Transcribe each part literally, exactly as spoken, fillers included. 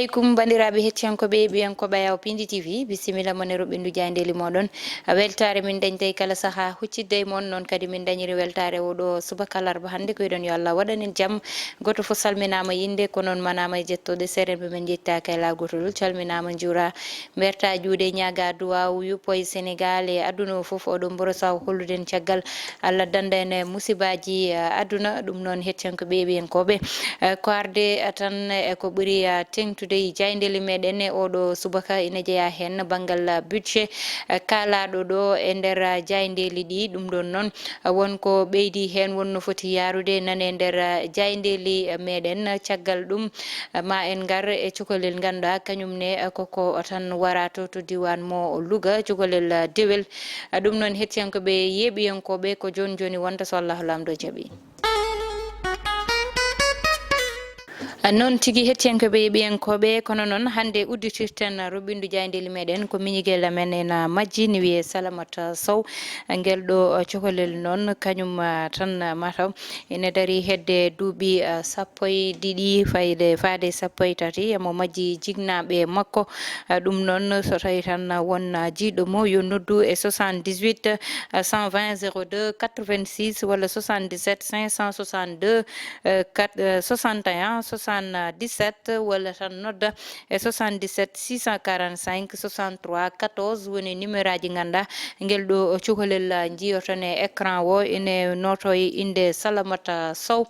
Aleykum, banndiraaɓe hettiyankooɓe e ɓiyankooɓe Ayaw Pindi T V, bisimilla mon e roɓɓindu jaayndeeli mooɗon. Weltaare min dañtay kala sahaa huccidde e mon, noon kadi min dañiri weltaare oo ɗoo subaka alarba hannde. Ko wiɗon yo Allah waɗan en jam. Gooto fof salminaama e innde, ko noon manaama e jettooɗe. Seerenɓe men njettaaka e laagotol, calminaama, njuuraa, mbertaa juuɗe, ñaagaa duwaawu, yuppo e Senegaal e aduna o fof. Oɗo mboro saw hollude en caggal Allah danda en e musibaaji, eh, aduna. Ɗum noon hettiyankooɓe e ɓiyankooɓe, eh, ko arde, eh, tan, eh, ko ɓuri, eh, teeŋtude e jaayndeeli meɗen e oɗo subaka ina jeyaa heen banngal, eh, budget, eh, kaalaaɗo ɗo e nder, eh, jaayndeeli ɗi. Ɗum ɗoon noon, eh, won ko ɓeydi heen, won no foti yaarude nane nder, eh, jaayndeeli, eh, meɗen. Caggal ɗum, eh, ma en ngar e cukalel ngannduɗaa kañum ne, eh, koko tan wara to, to diiwaan mo Louga, cukalel, eh, dewel. Eh, ɗum noon hettiyankooɓe e ɓiyankooɓe ko jooni jooni wonta so Allahu Laamɗo jaɓi. Noon tigi hettiyankooɓe e ɓiyankooɓe, kono noon hannde udditirten roɓɓindu jaayndeeli meɗen ko miñigel amen ena majji, ne wiyee Salamata Sow. Ngel ɗo, uh, cukalel noon kañum, uh, tan, uh, mataw ene darii hedde duuɓi, uh, sappo e ɗiɗi fayde, faade sappo e tati, emo majji jiknaaɓe makko. Uh, ɗum noon so tawii tan, uh, won, uh, jiiɗo mo yo noddu e soixante-dix-huit, uh, cent vingt, zéro deux, quatre-vingt-six walla soixante-dix-sept, cinq cent soixante-deux, euh, quatre, euh, soixante et un, soixante-dix-sept, walla tan nodda e soixante-dix-sept, six cent quarante-cinq, soixante-trois, quatorze woni numéroaji ngannduɗaa ngel ɗo cukalel, ah, njiyoton e écran o, ene nootoo e innde Salamata Sow.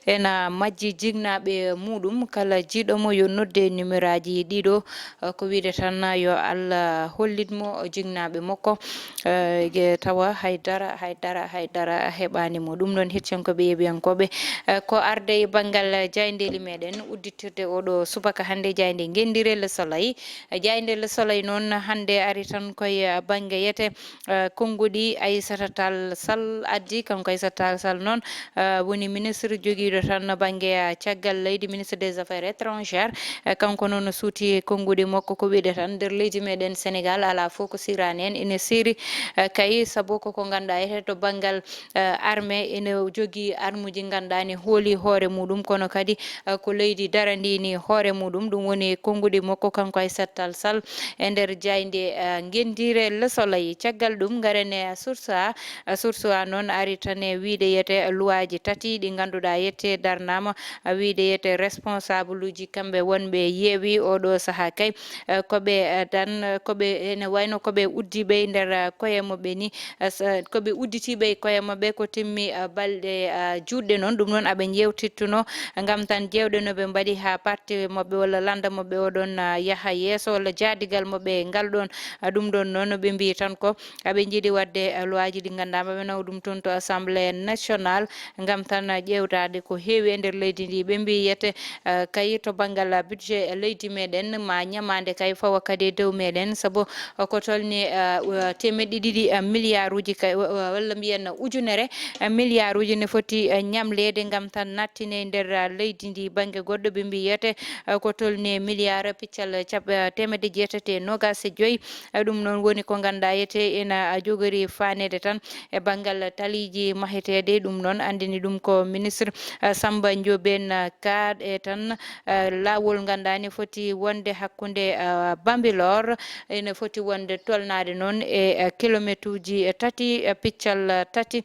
Ena majji jiknaaɓe muɗum, kala jiiɗo mo yo nodde numéroaji ɗiɗo, ah, ko wiide tan yo Allah hollit mo jiknaaɓe makko. Eh, ge-, tawa hay dara, hay dara, hay dara heɓaani mo. Ɗum noon, hettiyankooɓe e ɓiyankooɓe, eh, ko arde e banngal jaayndeeli meɗen, udditirde oɗo subaka hannde jaaynde Ngenndire Le Soleil. Eh, jaaynde Le Soleil noon hannde ari tan koye, eh, bannge yete, eh, konnguɗi Aissata Tall Sall addi. Kanko Aissata Tall Sall noon, eh, woni ministre jogiiɗo tan bannge, eh, caggal leydi, ministre des Affaires étrangères. Eh, kanko noon suuti konnguɗi makko, ko wiide tan nder leydi meɗen Senegaal alaa fof ko siraani en, ene seeri, eh, kay, sabu koko ngannduɗaa ete to banngal, eh, armée ene jogii armuuji ngannduɗaa ne hooli hoore muɗum, kono kadi, eh, ko leydi darandi ni hoore muɗum. Ɗum woni konnguɗi makko kanko Aissata Tall Sall e nder jaaynde, eh, Ngenndire Le Soleil. Caggal ɗum ngaren e Source A. Eh, Source A noon ari tan e wiide yete luwaaji tati ɗi ngannduɗaa yete darnaama, eh, wiide yete responsableji kamɓe wonɓe yeewi oɗo sahaa kay, eh, ko ɓe, eh, dan, eh, ko ɓe ene wayno ko ɓe uddi ɓe nder, eh, koye maɓɓe ni, eh, s-, eh, ko ɓe udditi ɓe e koye maɓɓe ko timmi, eh, balɗe, eh, juutɗe noon. Ɗum noon aɓe njeewtittuno ngam tan jeewɗe no ɓe mbaɗi haa parti maɓɓe walla lannda maɓɓe oɗon, eh, yaha yeeso walla jaadigal maɓɓe ngal ɗoon. Eh, ɗum ɗoon noon ɓe mbii tan ko aɓe njiɗi waɗde, eh, luwaaji ɗi ngannduɗaa maɓe nawa ɗum toon to Assemblée nationale ngam tan, eh, ƴeewtaade ko heewi e nder leydi ndi. Ɓe mbii yete, eh, kay to banngal, eh, budget, eh, leydi meɗen ma ñamaande kay fawa kadi e dow meɗen, sabu, eh, ko tolni, eh, eh, teemeɗɗe ɗiɗi, eh, milliarduuji kay, wa-, wa-, walla mbiyen ujunere, eh, milliarduuji ne foti, eh, ñamleede ngam tan nattine e nder, eh, leydi ndi bannge goɗɗo. Ɓe mbii yete, eh, ko tolni milliard piccal cap-, eh, teemedde jeetati e noogaas e joy. Eh, ɗum noon woni ko ngannduɗaa yete ena jogori faaneede tan e banngal taliiji maheteeɗi. Ɗum noon anndini ɗum ko ministre, eh, Samba Ndiobène Ka. E tan, eh, laawol ngannduɗaa ne foti wonde hakkunde, eh, Bambilor, ene foti wonde tolnaade noon e, eh, kilomeetuuji tati, eh, piccal tati.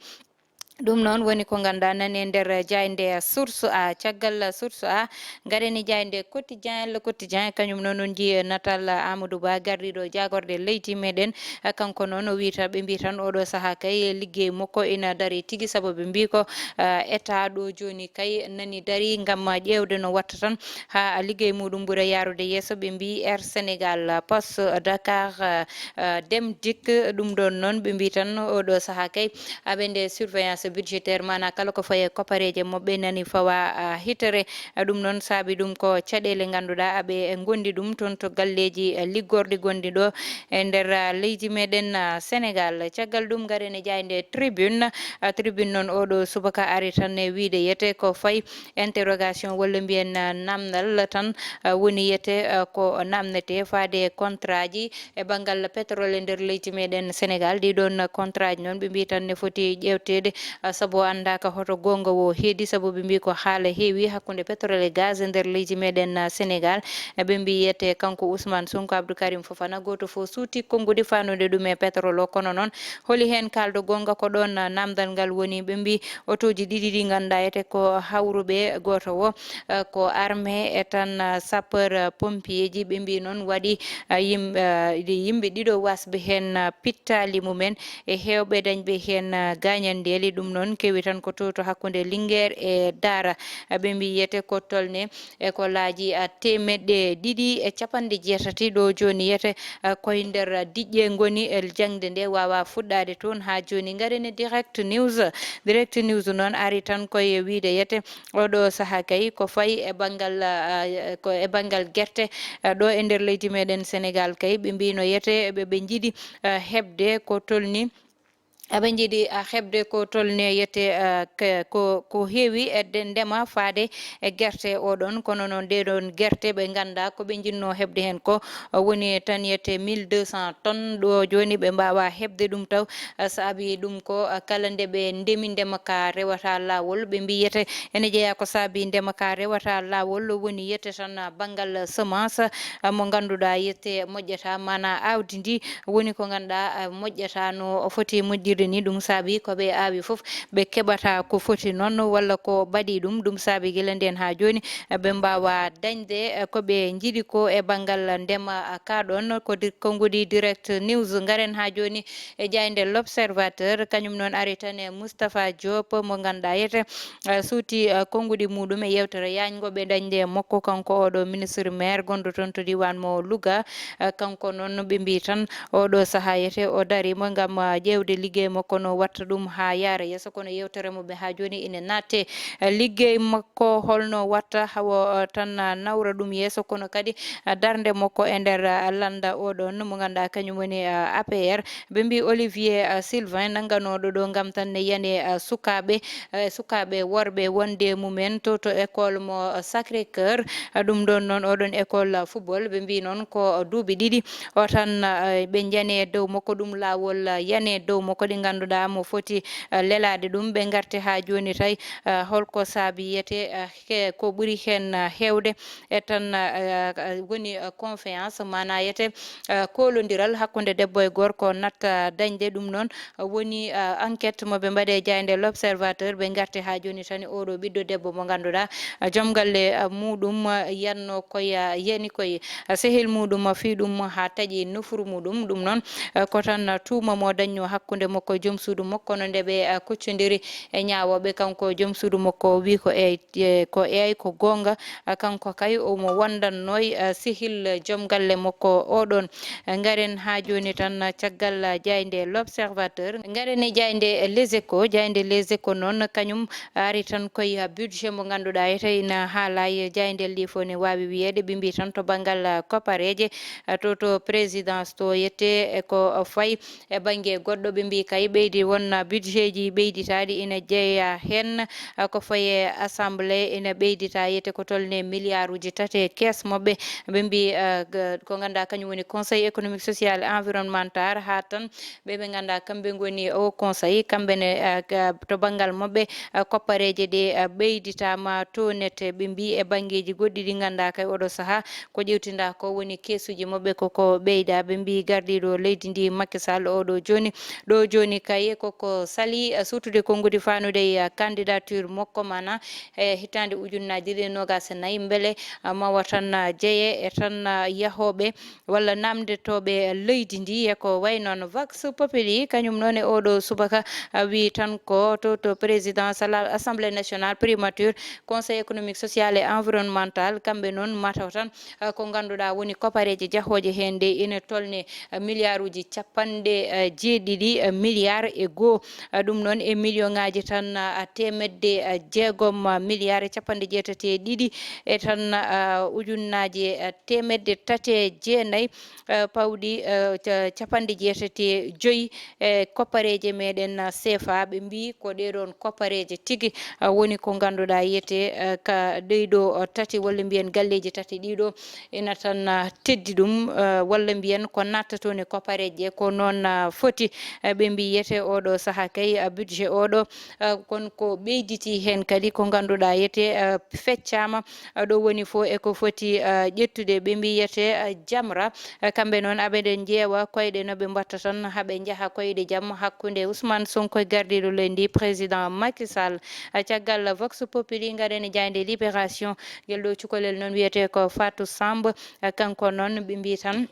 Ɗum noon woni ko ngannduɗaa nani e nder jaaynde Source A. Caggal Source A, ngaren e jaaynde Quotidien, Le Quotidien, kañum noon on njiyi natal Amadou Ba, gardiiɗo jaagorɗe leydi meɗen. Kanko noon o wii tan, ɓe mbii tan oɗo sahaa kay liggey makko ina darii tigi, sabu ɓe mbii ko, eh, état ɗo jooni kay nani darii ngam ƴeewde no watta tan haa liggey muɗum ɓura yaarude yeeso. Ɓe mbii Air Sénégal, Poste, Dakar, eh, eh, Dem Dikk, ɗum ɗoon noon ɓe mbii tan oɗo sahaa kay aɓe nde surveillance budgétaire, maanaa kala ko fayi e koppareeje maɓɓe nani fawa, ah, hitere. Ah, ɗum noon saabi ɗum ko caɗeele ngannduɗaa aɓe ngondi ɗum toon to galleeji, eh, liggorɗi gonɗi ɗo e nder, ah, leydi meɗen, ah, Senegaal. Caggal ɗum ngaren e jaaynde Tribune. Ah, Tribune noon oɗo subaka ari tan e wiide yete ko fayi interrogation walla mbiyen, ah, namdal tan, ah, woni yete, ah, ko namnete faade e contrat ji e banngal pétrole e nder leydi meɗen Senegaal. Ɗii ɗoon contrat ji noon ɓe mbii tan ne foti ƴeewteede, ah, sabu o anndaaka hoto goonga o heedi, sabu ɓe mbii ko haala heewi hakkunde pétrole e gaz e nder leydi meɗen, ah, Sénégal. Eh, ɓe mbii yiyete kanko Ousmane Sonko, Abdou Karim Fofana, gooto fof suuti konnguɗi faandude ɗum e pétrole o. Kono noon, holi heen kaalɗo goonga? Ko ɗoon, ah, naamndal ngal woni. Ɓe mbii otooji ɗiɗi ɗi ngannduɗaa yiyete ko hawruɓe, gooto o, eh, ko armée e tan, ah, sapeur, ah, pompier ji. Ɓe mbii noon waɗi, ah, yim-, ah, yimɓe ɗiɗo wasɓe heen, ah, pittaali mumen e heewɓe dañɓe heen, ah, gaañanndeeli. Ɗum noon kewi tan ko to, to hakkunde Linguère e Daara. Ah, ɓe mbii yiyete ko tolni e ko laaji, ah, teemeɗɗe ɗiɗi e capanɗe jeetati ɗo jooni yiyete, ah, koye nder diƴƴe ngoni e jaŋde nde waawa fuɗɗaade toon haa jooni. Ngaren e Direct News. Direct News noon ari tan koye wiyde yiyete oɗo sahaa kay ko fayi e banngal, ah, ko e banngal gerte, ah, ɗo e nder leydi meɗen Sénégal kay, ɓe mbiino yiyete ɓe, ɓe njiɗi, ah, heɓde ko tolni, eɓe njiɗi, ah, heɓde ko tolni yiyete, ah, ke-, ko, ko heewi e de-, ndema faade e gerte o ɗoon. Kono noon, ɗee ɗoon gerte ɓe nganndaa ko ɓe njiɗnoo heɓde heen ko, ah, woni tan yiyete mille deux cents tonnes. Ɗo jooni ɓe mbaawaa heɓde ɗum taw, ah, saabi ɗum ko, ah, kala nde ɓe ndemi, ndema ka rewata laawol. Ɓe mbii yiyete ene jeyaa ko saabi ndema ka rewata laawol, woni yiyete tan, ah, banngal semence, ah, mo ngannduɗaa yiyete moƴƴata, maanaa aawdi ndi woni ko ngannduɗaa, ah, moƴƴata no foti moƴƴirde ni. Ɗum saabi ko ɓe aawi fof ɓe keɓata ko foti noon walla ko baɗi ɗum. Ɗum saabi gila ndeen haa jooni, ah, ɓe mbaawaa dañde, ah, ko ɓe njiɗi ko e banngal ndema, ah, ka ɗoon. Ko dir-, konnguɗi Direct News. Ngaren haa jooni e jaaynde L'Observateur, kañum noon ari tan e Moustapha Diop mo ngannduɗaa yiyete, ah, suuti, ah, konnguɗi muɗum e yeewtere yaañgo ɓe dañde e makko, kanko oɗo ministre maire gonɗo toon to diiwaan mo Louga. Ah, kanko noon ɓe mbii tan oɗo sahaa yiyete o dariima ngam, ah, ƴeewde liggey makko no watta ɗum haa yaara yeeso, kono yeewtere muɓɓe haa jooni ine naate, ah, liggey makko holno watta hawo, ah, tan, ah, nawra ɗum yeeso, kono kadi, ah, darnde makko e nder, ah, lannda o ɗoon mo ngannduɗaa kañum woni, ah, A P R. Ɓe mbii Olivier, ah, Sylvain nannganooɗo ɗo ngam tan ne yiyane, ah, sukaaɓe, eh, sukaaɓe worɓe wonde mumen to, to école mo, ah, Sacré-Cœur. Ah, ɗum ɗoon noon, oɗon école, ah, football, ɓe mbii noon ko duuɓi ɗiɗi o tan, ah, ɓe njane dow makko, ɗum laawol, ah, yane dow makko, ɗi ngannduɗaa mo foti, ah, lelaade ɗum. Ɓe ngarte haa jooni tawi, ah, holko saabi yiyete, ah, ke-, ko ɓuri heen, ah, heewde e tan, ah, ah, woni, ah, confiance, maanaa yiyete, ah, koolondiral hakkunde debbo e gorko natta dañde. Ɗum noon, ah, woni, ah, enquête mo ɓe mbaɗi e jaaynde L'Observateur. Ɓe ngarti haa jooni tan e oɗo ɓiɗɗo debbo mo ngannduɗaa, ah, joom galle, ah, muɗum, ah, yanno koye, ah, yani koye, ah, sehil muɗum, ah, fii ɗum haa taƴi nofuru muɗum. Ɗum noon, ah, ko tan, ah, tuuma mo dañno hakkunde makko e joom suudu makko, kono nde ɓe, ah, kuccondiri e ñaawooɓe, kanko joom suudu makko o wii ko e e, ko eey, ko goonga, ah, kanko kay omo wondannooy, ah, sehil joom galle makko o ɗoon. Ah, ngaren haa jooni tan, ah, caggal, ah, jaaynde L'Observateur. Ngaren e jaaynde Les Échos. Jaaynde Les Échos noon, kañum ari tan koye, ah, budget mo ngannduɗaa yiyete ina haala e jaaynde lii fof ne waawi wiyeede. Ɓe mbii tan to banngal, ah, koppareeje, ah, to, to présidence to yiyete e ko, ah, fayi e bannge goɗɗo, ɓe mbii kay ɓeydi won budgetji ɓeyditaaɗi ina jeeya heen, ah, ko faye assemblée ina ɓeydita yiyete ko tolni milliarduji tati e kees maɓɓe. Ɓe mbii, ah, g-, ko ngannduɗaa kañum woni Conseil économique, social et environnemental, haa tan ɓe ɓe ngannduɗaa kamɓe ngoni o conseil, kamɓe ne, ah, ga-, to banngal maɓɓe, ah, koppareeje ɗe, ah, ɓeyditaama to nette. Ɓe mbii e banngeeji goɗɗi ɗi ngannduɗaa kay oɗo sahaa ko ƴeewtinda ko woni keesuuji maɓɓe koko ɓeyda. Ɓe mbii gardiiɗo leydi ndi Macky Sall oɗo jooni, ɗo jooni kay koko salii, eh, suutude konnguɗi faanude e, eh, candidature makko, maanaa e hitaande ujunnaaji ɗiɗi e noogaas e nayi, mbele, eh, mawa tan, eh, jeye e tan, eh, yahooɓe walla naamndotooɓe leydi ndi. E ko wayi noon Vox Populi, kañum noon e oɗo subaka, eh, wii tan ko to, to présidence à l'Assemblée nationale, primature, Conseil économique, social et environnemental, kamɓe noon mataw tan, eh, ko ngannduɗaa woni kopareeje jahooje heen nde ina tolni, eh, milliarduji capanɗe, eh, jeeɗiɗi, eh, milliard e goo. Eh, ɗum noon e million ŋaaji tan, eh, teemedde, eh, jeegom, eh, milliard e capanɗe jeetati e ɗiɗi e tan, eh, ujunnaaje, eh, teemedde tati e jeenayi, eh, pawɗi, eh, ca-, capanɗe jeetati e joyi e koppareeje meɗen, ah, C F A. Ɓe mbii ko ɗee ɗoon koppareeje tigi, ah, woni ko ngannduɗaa yiyete, ah, ka ɗee ɗo, ah, tati walla mbiyen galleeji tati ɗii ɗo ina tan, ah, teddi ɗum, ah, walla mbiyen ko natta toon e koppareeje ɗe ko noon, ah, foti. Ah, ɓe mbii yiyete oɗo saha kay, ah, budget oɗo, ah, kon ko ɓeyditi heen kadi ko ngannduɗaa yiyete, ah, feccaama, ah, ɗo woni fof e ko foti, ah, ƴettude. Ɓe mbi yiyete, ah, Jamra, ah, kamɓe noon aɓe ɗe njeewa koyɗe no ɓe mbatta tan haɓe njaha koyɗe jam hakkunde Ousmane Sonko e gardiiɗo leydi ndi, président Macky Sall. Ah, caggal Vox Populi, ngaɗen e jaaynde Libération, ngel ɗo cukalel noon wiyete ko Fatou Samb, ah, kanko noon ɓe mbi tan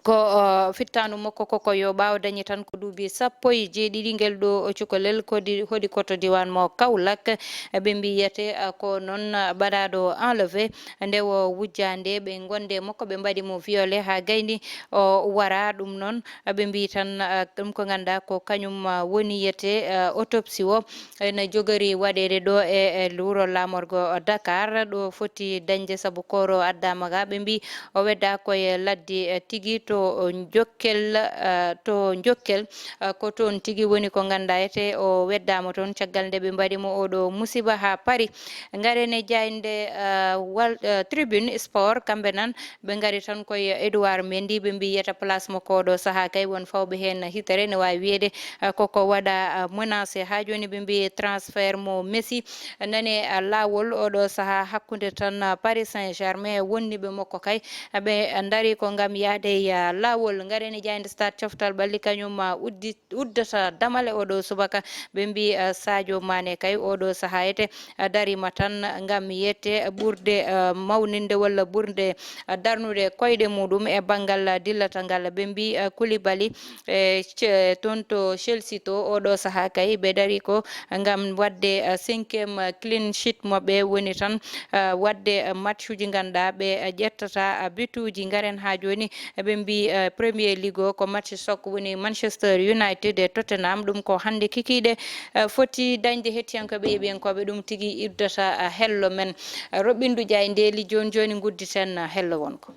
ko, o, fittaandu makko koko yo ɓaawo dañi tan ko duuɓi sappo e jeeɗiɗi, ngel ɗo cukalel kodi, holi ko to diiwaan mo Kaolack. Ɓe mbi yiyete, a, ko noon, a, baɗaaɗo enlevé nde o wujjaande ɓe ngonde makko, ɓe mbaɗi mo violé haa gayni o wara. Ɗum noon, a, ɓe mbi tan, a, ɗum ko ngannduɗaa ko kañum, a, woni yiyete, a, autopsie o ene jogori waɗeede ɗo e, e wuro laamorgo Dakar, ɗo foti dañde sabu kooro addaama ga. Ɓe mbi o wedda koye ladde, eh, tigi to Jokkel, eh, to Jokkel, eh, ko toon tigi woni ko ngannduɗaa yiyete o weddaama toon caggal nde ɓe mbaɗi mo oɗo musiba haa Paris. Ngaren e jaaynde, eh, wal, eh, Tribune Sport, kamɓe nan ɓe ngari tan koye Edouard Mendy, ɓe mbi yiyete place mo ko oɗo saha kay won fawɓe heen hitere, ne waawi wiyeede, eh, koko waɗa, eh, menacé. Haa jooni ɓe mbi transfert mo Messi nane, eh, laawol oɗo saha hakkunde tan, eh, Paris Saint-Germain e wondiiɓe makko kay, eh, ɓe ndari ko ngam yahde e, eh, laawol. Ngaren e jaaynde Stade coftal ɓalli kañum, eh, uddi uddata damale oɗo subaka. Ɓe mbi, eh, Sadio Mané kay oɗo saha yiyete, eh, dariima tan ngam yiyete ɓurde, eh, mawninde walla ɓurde, eh, darnude koyɗe muɗum e banngal, eh, dillata ngal. Ɓe mbi, eh, Koulibaly, eh, ce-, toon to Chelsea to oɗo saha kay ɓe dari ko ngam waɗde, eh, cinquième, eh, clean sheet maɓɓe woni tan, eh, waɗde, eh, matchuji ngannduɗaa ɓe, eh, ƴettata, eh, bituuji. Ngaren haa jooni, eh, ɓe mbi, eh, Premier League o ko match choc woni Manchester United e Tottenham. Ɗum ko hannde kikiiɗe, eh, foti dañde hettiyankooɓe yeeɓiyankooɓe. Ɗum tigi iddata, eh, hello men. Eh, Roɓindu Ƴaay ndeeli jooni jooni ngudditen, eh, hello wonko.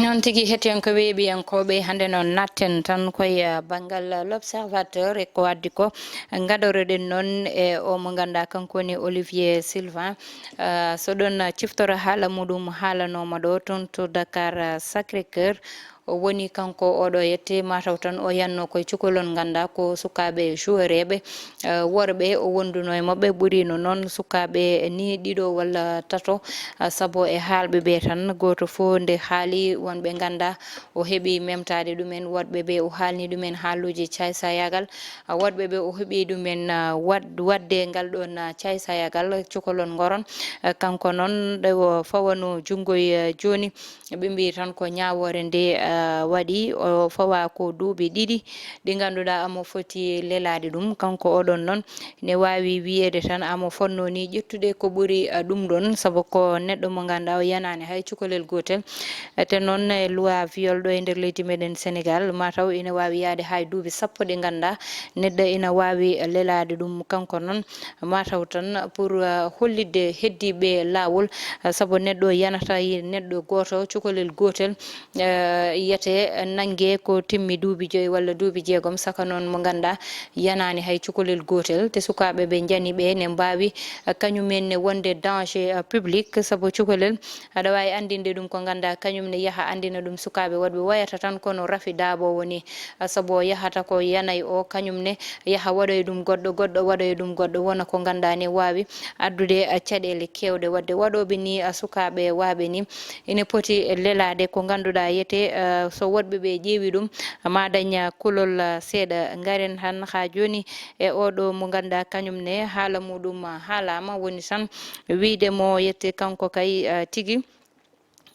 Noon tigi, hettiyankooɓe yeeɓiyankooɓe, hannde noon natten tan koye, eh, banngal L'Observateur e ko addi ko. Ngaɗoroɗen noon e o mo ngannduɗaa kanko woni Olivier Sylvain. Eh, so ɗon ciftora haala muɗum haalanooma ɗo toon to Dakar, eh, Sacré-Cœur. O woni kanko oɗo yiyete mataw tan o yanno koye cukalon ngannduɗaa ko sukaaɓe joueureɓe, eh, worɓe o wonduno e maɓɓe ɓurino noon sukaaɓe ni ɗiɗo walla tato, eh, sabu e haalɓe ɓe tan gooto fof nde haali wonɓe ngannduɗaa o heɓi memtaade ɗumen, woɗɓe ɓe o haalni ɗumen haaluuji caay-saayagal, eh, woɗɓe ɓe o heɓi ɗumen, eh, waɗ-, waɗde ngal ɗoon, eh, caay-saayagal cukalon ngoron. Eh, kanko noon ɗo o fawano junngo e, eh, jooni. Ɓe mbi tan ko ñaawoore nde, ah, waɗi, o fawa ko duuɓi ɗiɗi ɗi ngannduɗaa omo foti lelaade ɗum. Kanko oɗon noon ne waawi wiyeede tan omo fotnoo ni ƴettude ko ɓuri, ah, ɗum ɗoon, sabu ko neɗɗo mo ngannduɗaa o yanaani hay cukalel gootel. Eh, te noon e loi viol ɗo e nder leydi meɗen Senegal, mataw ina waawi yahde hay duuɓi sappo ɗi ngannduɗaa neɗɗo ina waawi lelaade ɗum. Kanko noon mataw tan pour, ah, hollitde heddiiɓe laawol, ah, sabu neɗɗo yanata yi-, neɗɗo gooto, cukalel gootel, eh, yiyete nannge ko timmi duuɓi joyi walla duuɓi jeegom, saka noon mo ngannduɗaa yanaani hay cukalel gootel. Te sukaaɓe ɓe njani ɓe ne mbaawi, ah, kañum en ne wonde danger, ah, public, sabu cukalel aɗa waawi anndinde ɗum ko ngannduɗaa kañum ne yaha anndina ɗum sukaaɓe woɗɓe wayata tan kono rafi daaɓoowo ni. Ah, sabu o yahata ko yanay o, kañum ne yaha waɗoya ɗum goɗɗo, goɗɗo waɗoya ɗum goɗɗo, wona ko ngannduɗaa ne waawi addude, ah, caɗeele keewɗe. Waɗde waɗooɓe ni, ah, sukaaɓe waaɓe ni, ina poti lelaade ko ngannduɗaa yiyete, ah, so woɗɓe ɓe ƴeewi ɗum, ma dañ, ah, kulol, ah, seeɗa. Ngaren tan haa jooni e oɗo mo ngannduɗaa kañum ne haala muɗum, ah, haalaama, woni tan wiyde mo yiyete kanko kay, ah, tigi.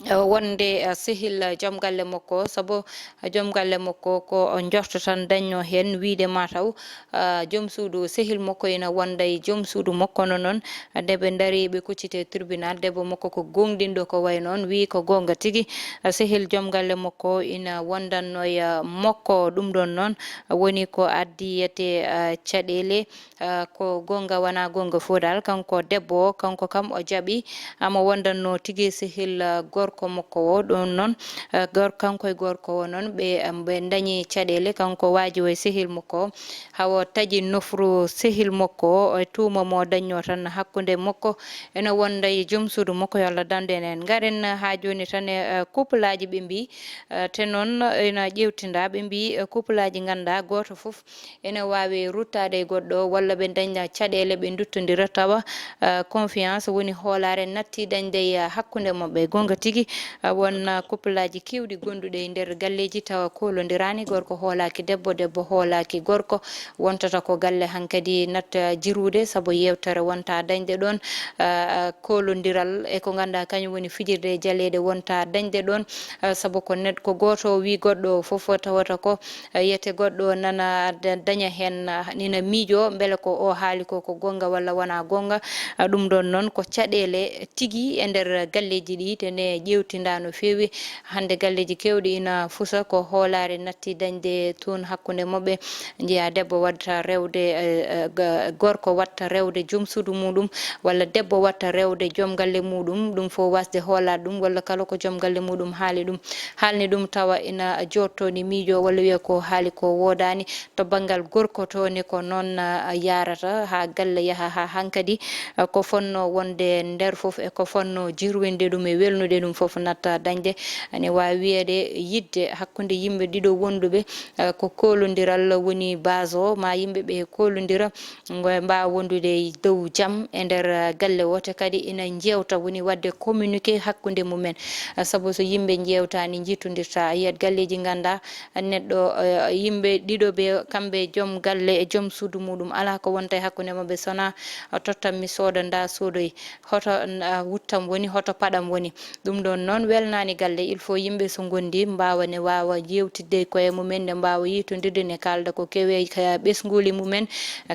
Eh, wonde, eh, sehil, eh, joom galle makko, sabu, eh, joom galle makko ko o njorto tan dañno heen wiyde mataw, eh, joom suudu sehil makko ina wonda e joom suudu makko. No noon, eh, nde ɓe ndari ɓe kuccite tribunal, debbo makko ko goongɗinɗo ko wayi noon, wiyi ko goonga tigi, eh, sehil joom galle makko ina wondanno e, eh, makko. Ɗum ɗoon noon, eh, woni ko addi yiyete, eh, caɗeele. Ah, ko goonga wonaa goonga fof dal, kanko debbo o, kanko kam o jaɓi, amo wondanno tigi sehil, ah, gorko. gorko makko o. Ɗum noon, eh, gor-, kanko e gorko o noon, ɓe, em, ɓe ndañi caɗeele. Kanko waaji o e sehil makko o, hawo taƴi nofru sehil makko o e tuuma mo dañnoo tan hakkunde makko ene wonda e joom suudu makko. Yo Allah dandu en heen. Ngaren haa jooni tan e, eh, couple aji ɓe mbii, eh, te noon ina ƴeewtinda, ɓe mbii, eh, couple aji ngannda gooto fof ene waawi ruttaade e goɗɗo, walla ɓe ndaña caɗeele, ɓe nduttondira, tawa, ah, confiance woni hoolaare natti dañde e hakkunde maɓɓe. Goonga tigi, ah, won, ah, couple aji keewɗi gonduɗe e nder galleeji, tawa koolondiraani, gorko hoolaaki debbo, debbo hoolaaki gorko. Wontata ko galle hankadi natta jirude, sabu yeewtere wonta dañde ɗoon, ah, ah, koolondiral e ko ngannduɗaa kañum woni fijirde e jaleeɗe wonta dañde ɗoon, ah, sabu ko neɗ-, ko gooto wii goɗɗo fof tawata ko eh, yete goɗɗo nana da-, daña heen, ah, ina miijoo mbele ko o haali ko, ko goonga walla wonaa goonga. Ah, ɗum ɗoon noon ko caɗeele tigi e nder galleeji ɗi, te ne ƴeewtinda no feewi. Hannde galleeji keewɗi ina fusa ko hoolaare natti dañde toon hakkunde maɓɓe. Njiya debbo waɗta rewde, eh, eh, ga-, gorko waɗta rewde joom suudu muuɗum, walla debbo waɗta rewde joom galle muuɗum. Ɗum fof wasde hoolaade ɗum, walla kala ko joom galle muuɗum haali ɗum, haalni ɗum tawa ina jooɗtoo ni miijo walla wiya ko haali ko woodaani. To banngal gorko to ne ko noon, ah, yahrata haa galle yaha haa hankadi, ah, ko fotnoo wonde nder fof e ko fotnoo jirwinde ɗum e welnude ɗum fof natta dañde. Ene waawi wiyeede yiɗde hakkunde yimɓe ɗiɗo wonduɓe, ah, ko koolondiral woni base o, ma yimɓe ɓe koolondira ngo mbaawa wondude e dow jam e nder, ah, galle o, te kadi ina njeewta, woni waɗde communiqué hakkunde mumen. Ah, sabu so yimɓe njeewtaani, njiitondirta, a yiyat galleeji ngannda neɗɗo, eh, yimɓe ɗiɗo ɓe, kamɓe joom galle e joom suudu muuɗum, alaa ko wonta e hakkunde maɓɓe, so wonaa, ah, tottam mi sooda, nda soodoy, hoto, ah, wuttam woni, hoto paɗam woni. Ɗum ɗoon noon welnaani galle. Il faut yimɓe so ngondi mbaawa ne waawa yeewtidde e koye mumen, ne mbaawa yiitondirde, ne kaalda ko kewi e ka ɓesnguuli mumen.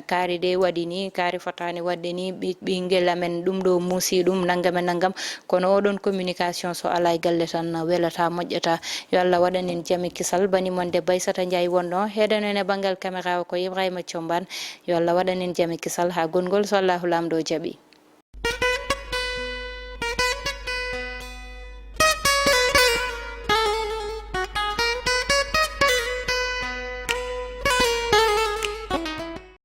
Kaari de waɗi ni, kaari fotaani waɗde ni, ɓi-, ɓinngel amen ɗum ɗo muusi ɗum, nanngam e nanngam. Kono oɗon communication so alaa e galle tan, welata, moƴƴata. Yo Allah waɗan en jam e kisal. Bani mon debbo Aissata Ndiaye wonno, heedano en e banngal caméra o ko Ibrahima Thiombane. Yo Allah waɗan en jam e kisal haa gongol, so Allahu Laamɗo jaɓi.